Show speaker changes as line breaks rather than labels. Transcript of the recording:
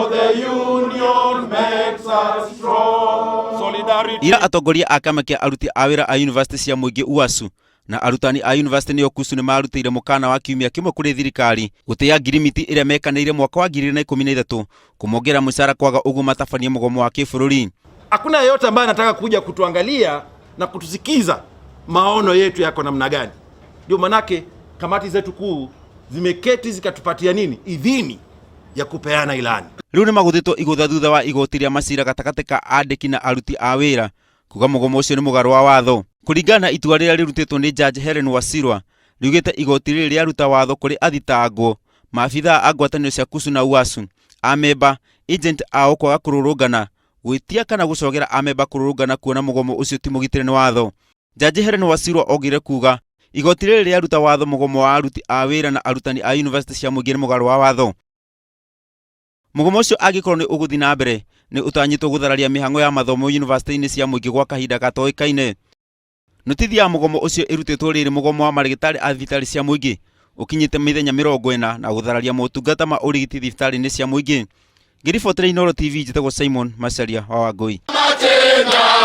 For the union makes us strong. Solidarity.
Ira atongoria a kĩama kĩa aruti a wĩra a yunivasĩtĩ cia mũingĩ UASU na arutani a yunivasĩtĩ nĩo KUSU nĩ marutĩire mũkana wa kiumia kĩmwe kũrĩ thirikari gũtĩĩa ngirimiti ĩrĩa mekanĩire mwaka wa 2013 kũmongerera mũcara kwaga ũguo matabanie mũgomo wa kĩbũrũri.
Hakuna yeyote ambaye anataka kuja kutuangalia na kutusikiza maono yetu yako namna gani. Ndio manake kamati zetu kuu zimeketi zikatupatia nini idhini ya kupeana ilani.
Rĩu nĩ magũthĩtwo igũtha thutha wa igoti rĩa macira gatagatĩ ka andĩki na aruti a wĩra kuga mũgomo ũcio nĩ mũgarũ wa watho. Kũringana na itua rĩrĩa rĩrutĩtwo nĩ Judge Helen Wasilwa riugĩte igoti rĩrĩ rĩaruta watho kũrĩ athitangwo, maabithaa a ngwatanĩro cia KUSU na UASU, amemba, agent ao kwaga kũrũrũngana, gwĩtia kana gũcogera amemba kũrũrũngana kuona mũgomo ũcio ti mũgitĩre nĩ watho. Jaji Helen Wasilwa ogire kuga igoti rĩrĩ rĩaruta watho mũgomo wa aruti a wĩra na arutani a yunivasĩtĩ cia mũingĩ nĩ mũgarũ wa watho. Mũgomo ũcio angĩkorwo nĩ ũgũthiĩ na mbere nĩ ũtanyĩtwo gũthararia mĩhang'o ya mathomo yunivasĩtĩ-inĩ cia mũingĩ gwa kahinda gatoĩkaine. Notithi ya mũgomo ũcio ĩrutĩtwo rĩrĩ mũgomo wa marĩgĩtarĩ a thibitarĩ cia mũingĩ ũkinyĩte mĩthenya 40 na gũthararia motungata ma ũrigiti thibitarĩ-inĩ cia mũingĩ. Ngĩribotera Inooro TV njĩtagwo Simon Macharia wa Wangũi.
Matenda.